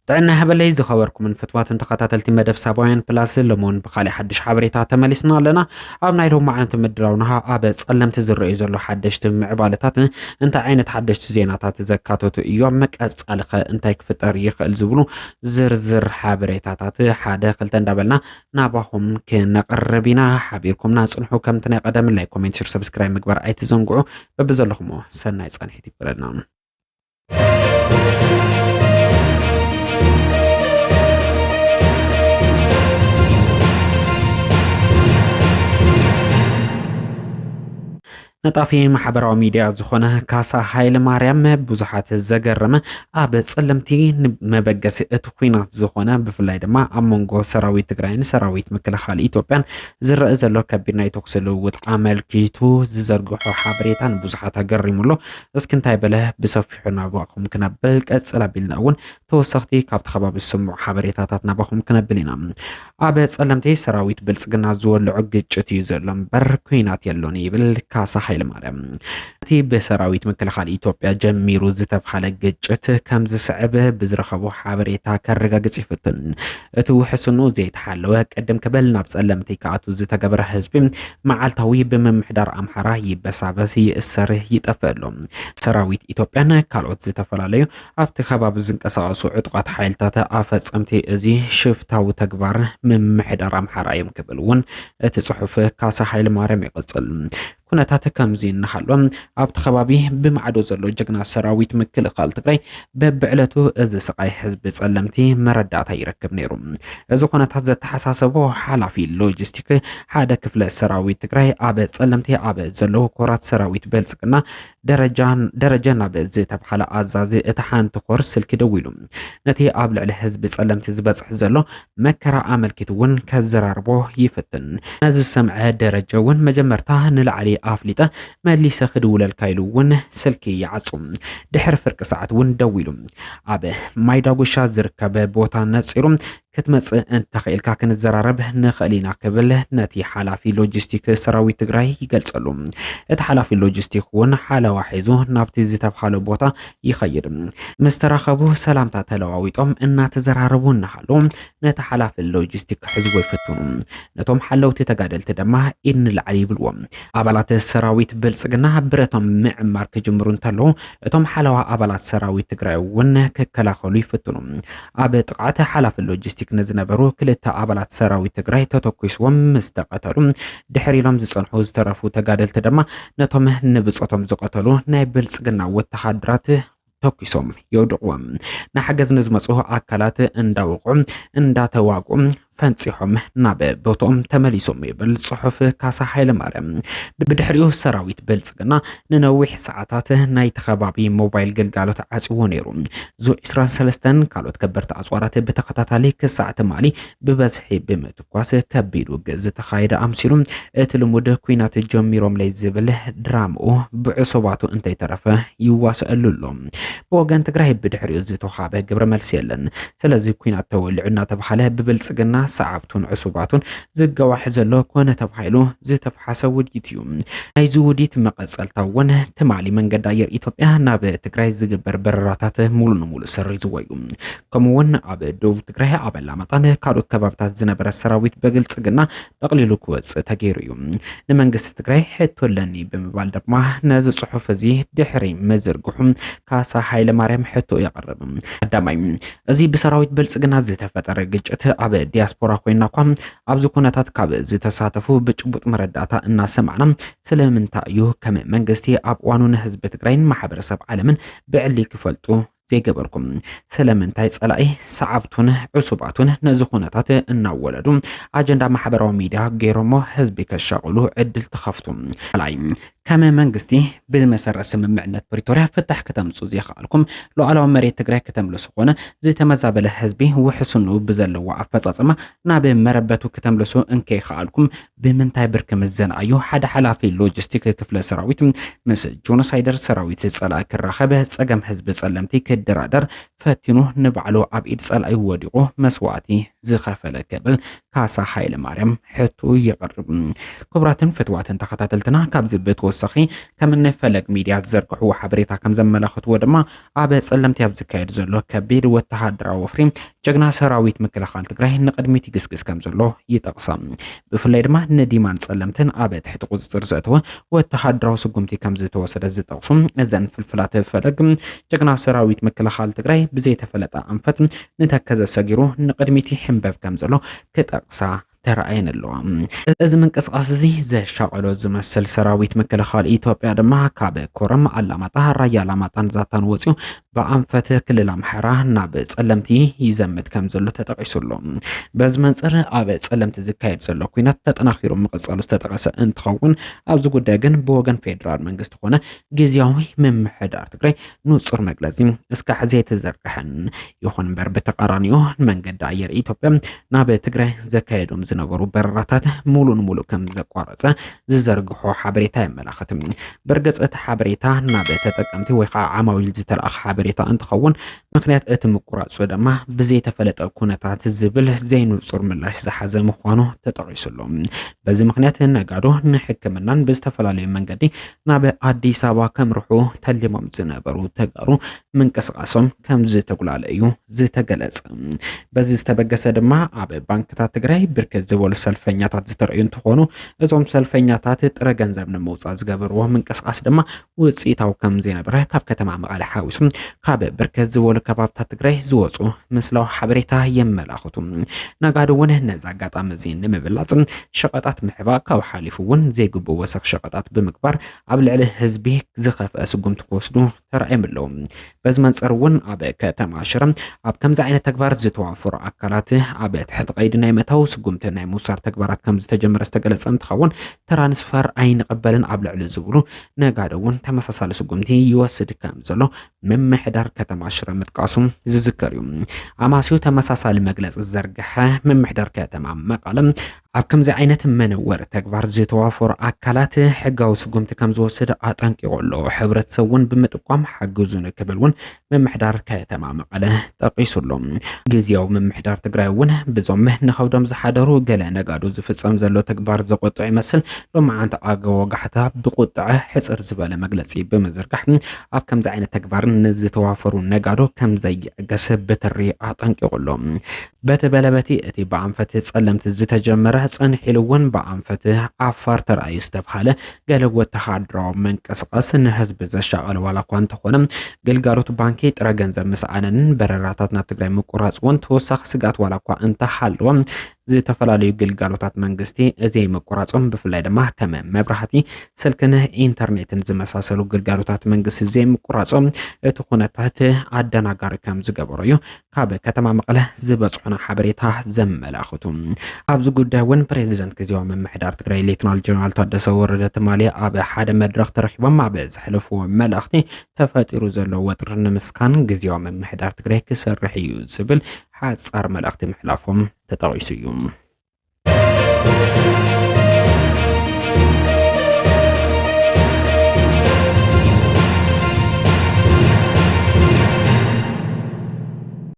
ጥዕና ይሃበለይ ዝኸበርኩምን ፍትዋትን ተኸታተልቲ መደብ ሳባውያን ፕላስ፣ ሎሚ እውን ብኻሊእ ሓድሽ ሓበሬታ ተመሊስና ኣለና። ኣብ ናይ ሎማዓንቲ ምድላውና ኣብ ጸለምቲ ዝረኣዩ ዘሎ ሓደሽቲ ምዕባለታት እንታይ ዓይነት ሓደሽቲ ዜናታት ዘካተቱ እዮም? ቀጻሊ ኸ እንታይ ክፍጠር ይኽእል ዝብሉ ዝርዝር ሓበሬታታት ሓደ ክልተ እንዳበልና ናባኹም ክነቕርብ ኢና። ሓቢርኩምና ጽንሑ። ከምቲ ናይ ቀደም ላይክ፣ ኮሜንት፣ ሸር፣ ሰብስክራይብ ምግባር ኣይትዘንግዑ። በብዘለኹሞ ሰናይ ጻንሒት ይግበረልና። ነጣፊ ማሕበራዊ ሚድያ ዝኾነ ካሳ ሃይለ ማርያም ብዙሓት ዘገረመ፣ ኣብ ጸለምቲ መበገሲ እቲ ኲናት ዝኾነ፣ ብፍላይ ድማ ኣብ መንጎ ሰራዊት ትግራይን ሰራዊት ምክልኻል ኢትዮጵያን ዝረአ ዘሎ ከቢድ ናይ ተኩሲ ልውውጥ ኣመልኪቱ ዝዘርግሖ ሓበሬታ ንብዙሓት ኣገሪሙ ኣሎ። እስኪ እንታይ በለ ብሰፊሑ ናባኹም ክነብል ቀጽል ኣቢልና እውን ተወሰኽቲ ካብቲ ከባቢ ዝስምዑ ሓበሬታታት ናባኹም ክነብል ኢና። ኣብ ጸለምቲ ሰራዊት ብልጽግና ዝወልዖ ግጭት እዩ ዘሎ እምበር ኲናት የሎን ይብል ካሳ ሃይለማርያም። እቲ ብሰራዊት ምክልኻል ኢትዮጵያ ጀሚሩ ዝተብሃለ ግጭት ከም ዝስዕብ ብዝረኸቦ ሓበሬታ ከረጋግጽ ይፍትን። እቲ ውሕስኑ ዘይተሓለወ ቅድም ክብል ናብ ጸለምቲ ክኣቱ ዝተገበረ ህዝቢ መዓልታዊ ብምምሕዳር ኣምሓራ ይበሳበስ፣ ይእሰር፣ ይጠፍእ ኣሎ። ሰራዊት ኢትዮጵያን ካልኦት ዝተፈላለዩ ኣብቲ ከባቢ ዝንቀሳቐሱ ዕጡቓት ሓይልታት ኣፈጸምቲ እዚ ሽፍታዊ ተግባር ምምሕዳር ኣምሓራ እዮም ክብል እውን እቲ ጽሑፍ ካሳ ሃይለማርያም ይቕጽል። ኩነታት ከምዚ እናሃሎ ኣብቲ ከባቢ ብማዕዶ ዘሎ ጀግና ሰራዊት ምክልኻል ትግራይ በብዕለቱ እዚ ስቓይ ህዝቢ ጸለምቲ መረዳእታ ይረክብ ነይሩ። እዚ ኩነታት ዘተሓሳሰቦ ሓላፊ ሎጂስቲክ ሓደ ክፍለ ሰራዊት ትግራይ ኣብ ጸለምቲ ኣብ ዘለዉ ኮራት ሰራዊት ብልጽግና ደረጃ ደረጀ ናብ ዝተብሃለ ኣዛዚ እቲ ሓንቲ ኮር ስልኪ ደዊሉ ነቲ ኣብ ልዕሊ ህዝቢ ጸለምቲ ዝበጽሕ ዘሎ መከራ ኣመልኪቱ እውን ከዘራርቦ ይፍትን። ነዚ ዝሰምዐ ደረጀ እውን መጀመርታ ንላዕሊ ኣፍሊጠ መሊሰ ክድውለልካ ኢሉ እውን ስልኪ ይዓጹ። ድሕሪ ፍርቂ ሰዓት እውን ደዊሉ ኣብ ማይ ዳጉሻ ዝርከብ ቦታ ነጺሩ ክትመጽእ እንተኽኢልካ ክንዘራረብ ንኽእል ኢና ክብል ነቲ ሓላፊ ሎጂስቲክ ሰራዊት ትግራይ ይገልጸሉ። እቲ ሓላፊ ሎጂስቲክ እውን ሓለዋ ሒዙ ናብቲ ዝተብሃለ ቦታ ይኸይድ። ምስ ተራኸቡ ሰላምታ ተለዋዊጦም እናተዘራረቡ እናሃለዉ ነቲ ሓላፊ ሎጂስቲክ ክሕዝዎ ይፍትኑ። ነቶም ሓለውቲ ተጋደልቲ ድማ ኢድ ንላዕሊ ይብልዎም። ኣባላት ሰራዊት ብልጽግና ብረቶም ምዕማር ክጅምሩ እንተለዉ እቶም ሓለዋ ኣባላት ሰራዊት ትግራይ እውን ክከላኸሉ ይፍትኑ። ኣብ ጥቕዓት ሓላፊ ሎጂስቲክ ንዝነበሩ ክልተ ኣባላት ሰራዊት ትግራይ ተተኲስዎም ምስ ተቐተሉ ድሕር ኢሎም ዝጸንሑ ዝተረፉ ተጋደልቲ ድማ ነቶም ንብጾቶም ዝቐተሉ ናይ ብልጽግና ወተሃደራት ተኩሶም የውድቕዎም። ንሓገዝ ንዝመጹ ኣካላት እንዳወቑ እንዳተዋግኡ ፈንጺሖም ናብ ቦትኦም ተመሊሶም ይብል ጽሑፍ ካሳ ሃይለማርያም። ብድሕሪኡ ሰራዊት ብልጽግና ንነዊሕ ሰዓታት ናይቲ ከባቢ ሞባይል ግልጋሎት ዓጽዎ ነይሩ። ዙ ዕስራን ሰለስተን ካልኦት ከበድቲ ኣጽዋራት ብተኸታታሊ ክሳዕ ትማሊ ብበዝሒ ብምትኳስ ከቢድ ውግእ ዝተኻየደ ኣምሲሉ እቲ ልሙድ ኲናት ጀሚሮምለይ ዝብል ድራምኡ ብዕሱባቱ እንተይተረፈ ይዋሰኣሉ ኣሎ። ብወገን ትግራይ ብድሕሪኡ ዝተውሃበ ግብረ መልሲ የለን። ስለዚ ኲናት ተወሊዑ እናተባሃለ ብብልጽግና ሰዓብቱን ዕሱባቱን ዝገዋሕ ዘሎ ኮነ ተባሂሉ ዝተፍሓሰ ውዲት እዩ። ናይዚ ውዲት መቐጸልታ እውን ትማሊ መንገዲ ኣየር ኢትዮጵያ ናብ ትግራይ ዝግበር በረራታት ሙሉ ንሙሉ ሰሪዝዎ እዩ። ከምኡ እውን ኣብ ደቡብ ትግራይ ኣብ ኣላማጣን ካልኦት ከባብታት ዝነበረ ሰራዊት ብብልጽግና ጠቕሊሉ ክወጽእ ተገይሩ እዩ። ንመንግስቲ ትግራይ ሕቶ ኣለኒ ብምባል ድማ ነዚ ጽሑፍ እዚ ድሕሪ ምዝርግሑ ካሳ ሃይለማርያም ሕቶ የቕርብ። ቀዳማይ፣ እዚ ብሰራዊት ብልጽግና ዝተፈጠረ ግጭት ኣብ ዲያስፖራ ኮይና እኳ ኣብዚ ኩነታት ካብ ዝተሳተፉ ብጭቡጥ መረዳእታ እናሰማዕና ስለምንታይ እዩ ከም መንግስቲ ኣብ እዋኑ ንህዝቢ ትግራይን ማሕበረሰብ ዓለምን ብዕሊ ክፈልጡ ዘይገበርኩም? ስለምንታይ ጸላኢ ሰዓብቱን ዕሱባቱን ነዚ ኩነታት እናወለዱ ኣጀንዳ ማሕበራዊ ሚድያ ገይሮሞ ህዝቢ ከሻቕሉ ዕድል ትኸፍቱ? ካልኣይ፣ ከም መንግስቲ ብመሰረት ስምምዕነት ፕሪቶርያ ፍታሕ ከተምፁ ዘይከኣልኩም፣ ሉዓላዊ መሬት ትግራይ ከተምልሱ ኮነ ዝተመዛበለ ህዝቢ ውሕስኑ ብዘለዎ ኣፈጻጽማ ናብ መረበቱ ከተምልሱ እንከይከኣልኩም ብምንታይ ብርኪ ምዘና እዩ ሓደ ሓላፊ ሎጂስቲክ ክፍለ ሰራዊት ምስ ጆኖሳይደር ሰራዊት ጸላኢ ክራኸብ፣ ጸገም ህዝቢ ጸለምቲ ክደራደር ፈቲኑ ንባዕሉ ኣብ ኢድ ጸላኢ ወዲቑ መስዋእቲ ዝኸፈለ ክብል ካሳ ሃይለ ማርያም ሕቶ የቕርብ። ክቡራትን ፍትዋትን ተኸታተልትና ካብዚ ብተወሰነ ብተወሳኺ ከም ንፈለግ ሚድያ ዝዘርግሕዎ ሓበሬታ ከም ዘመላኽትዎ ድማ ኣብ ጸለምቲ ኣብ ዝካየድ ዘሎ ከቢድ ወተሃደራዊ ወፍሪ ጀግና ሰራዊት ምክልኻል ትግራይ ንቕድሚት ይግስግስ ከም ዘሎ ይጠቕሳ። ብፍላይ ድማ ንዲማን ጸለምትን ኣብ ትሕቲ ቁጽጽር ዘእተወ ወተሃደራዊ ስጉምቲ ከም ዝተወሰደ ዝጠቕሱ እዘን ፍልፍላት ፈለግ፣ ጀግና ሰራዊት ምክልኻል ትግራይ ብዘይተፈለጠ ኣንፈት ንተከዘ ሰጊሩ ንቕድሚት ይሕንበብ ከም ዘሎ ክጠቕሳ ተራእየን ኣለዋ። እዚ ምንቅስቃስ እዚ ዘሻቐሎ ዝመስል ሰራዊት ምክልኻል ኢትዮጵያ ድማ ካብ ኮረም፣ ኣላማጣ፣ ራያ ኣላማጣን ዛታን ወፂኡ ብኣንፈት ክልል ኣምሓራ ናብ ጸለምቲ ይዘምት ከም ዘሎ ተጠቒሱ ኣሎ። በዚ መንጽር ኣብ ጸለምቲ ዝካየድ ዘሎ ኲናት ተጠናኺሩ ምቕጻሉ ዝተጠቐሰ እንትኸውን፣ ኣብዚ ጉዳይ ግን ብወገን ፌደራል መንግስቲ ኮነ ግዝያዊ ምምሕዳር ትግራይ ንጹር መግለጺ እስካዕ ዘይተዘርግሐን። ይኹን እምበር ብተቓራኒኡ መንገዲ ኣየር ኢትዮጵያ ናብ ትግራይ ዘካየዶም ዝነበሩ በረራታት ሙሉ ንሙሉ ከም ዘቋረጸ ዝዘርግሖ ሓበሬታ የመላኽት። በርግጽ እቲ ሓበሬታ ናብ ተጠቀምቲ ወይ ከዓ ዓማዊል ዝተለኣኸ ሓበሬታ እንትኸውን፣ ምኽንያት እቲ ምቁራጹ ድማ ብዘይተፈለጠ ኩነታት ዝብል ዘይንጹር ምላሽ ዝሓዘ ምዃኑ ተጠቒሱ ኣሎ። በዚ ምኽንያት ነጋዶ ንሕክምናን ብዝተፈላለዩ መንገዲ ናብ ኣዲስ ኣበባ ከምርሑ ተሊሞም ዝነበሩ ተጋሩ ምንቅስቃሶም ከም ዝተጉላለ እዩ ዝተገለጸ። በዚ ዝተበገሰ ድማ ኣብ ባንክታት ትግራይ ብርክት ዝበሉ ሰልፈኛታት ዝተረእዩ እንትኾኑ፣ እዞም ሰልፈኛታት ጥረ ገንዘብ ንምውፃእ ዝገበርዎ ምንቅስቃስ ድማ ውፅኢታዊ ከም ዘይነበረ ካብ ከተማ መቐለ ሓዊሱ ካብ ብርክት ዝበሉ ከባብታት ትግራይ ዝወፁ ምስላዊ ሓበሬታ የመላኽቱ። ነጋዶ እውን ነዚ ኣጋጣሚ እዚ ንምብላፅ ሸቐጣት ምሕባእ ካብ ሓሊፉ እውን ዘይግቡእ ወሰኽ ሸቐጣት ብምግባር ኣብ ልዕሊ ህዝቢ ዝኸፍአ ስጉምቲ ክወስዱ ተራእዮም ኣለዉ። በዚ መንፅር እውን ኣብ ከተማ ሽረ ኣብ ከምዚ ዓይነት ተግባር ዝተዋፈሩ ኣካላት ኣብ ትሕቲ ቀይዲ ናይ ምእታው ስጉምቲ ናይ ምውሳድ ተግባራት ከም ዝተጀመረ ዝተገለጸ እንትኸውን፣ ትራንስፈር ኣይንቕበልን ኣብ ልዕሊ ዝብሉ ነጋዶ እውን ተመሳሳሊ ስጉምቲ ይወስድ ከም ዘሎ ምምሕዳር ከተማ ሽረ ምጥቃሱ ዝዝከር እዩ። ኣማስዩ ተመሳሳሊ መግለጺ ዝዘርግሐ ምምሕዳር ከተማ መቐለ ኣብ ከምዚ ዓይነት መነወሪ ተግባር ዝተዋፈሩ ኣካላት ሕጋዊ ስጉምቲ ከም ዝወስድ ኣጠንቂቑ ኣሎ። ሕብረተሰብ እውን ብምጥቋም ሓግዙኒ ክብል እውን ምምሕዳር ከተማ መቐለ ጠቒሱ ኣሎ። ግዝያዊ ምምሕዳር ትግራይ እውን ብዞም ንኸብዶም ዝሓደሩ ገለ ነጋዶ ዝፍጸም ዘሎ ተግባር ዘቆጥዑ ይመስል ሎማዓንቲ ኣገ ወጋሕታ ብቁጥዐ ሕጽር ዝበለ መግለጺ ብምዝርጋሕ ኣብ ከምዚ ዓይነት ተግባር ንዝተዋፈሩ ነጋዶ ከም ዘይዕገስ ብትሪ ኣጠንቂቑ ኣሎ። በቲ በለበቲ እቲ ብኣንፈት ጸለምቲ ዝተጀመረ ጸንሒሉ እውን ብኣንፈት ዓፋር ተራእዩ ዝተብሃለ ገለ ወተሃደራዊ ምንቅስቃስ ንህዝቢ ዘሻቐለ ዋላ እኳ እንተኾነ፣ ግልጋሎት ባንኪ ጥረ ገንዘብ ምስኣነንን በረራታት ናብ ትግራይ ምቁራጽ እውን ተወሳኺ ስግኣት ዋላ እኳ እንተሃለወ፣ ዝተፈላለዩ ግልጋሎታት መንግስቲ ዘይምቁራጾም ብፍላይ ድማ ከም መብራህቲ፣ ስልክን ኢንተርኔትን ዝመሳሰሉ ግልጋሎታት መንግስቲ ዘይምቁራጾም እቲ ኩነታት ኣደናጋሪ ከም ዝገበሮ እዩ ካብ ከተማ መቐለ ዝበጽሑና ሓበሬታ ዘመላኽቱ። ኣብዚ ጉዳይ እውን ፕሬዚደንት ግዝያዊ ምምሕዳር ትግራይ ሌትናል ጀነራል ታደሰ ወረደ ትማሊ ኣብ ሓደ መድረኽ ተረኺቦም ኣብ ዘሕለፍዎ መልእኽቲ፣ ተፈጢሩ ዘሎ ወጥሪ ንምስካን ግዝያዊ ምምሕዳር ትግራይ ክሰርሕ እዩ ዝብል ሓጻር መልእኽቲ ምሕላፎም ተጠቒሱ እዩ።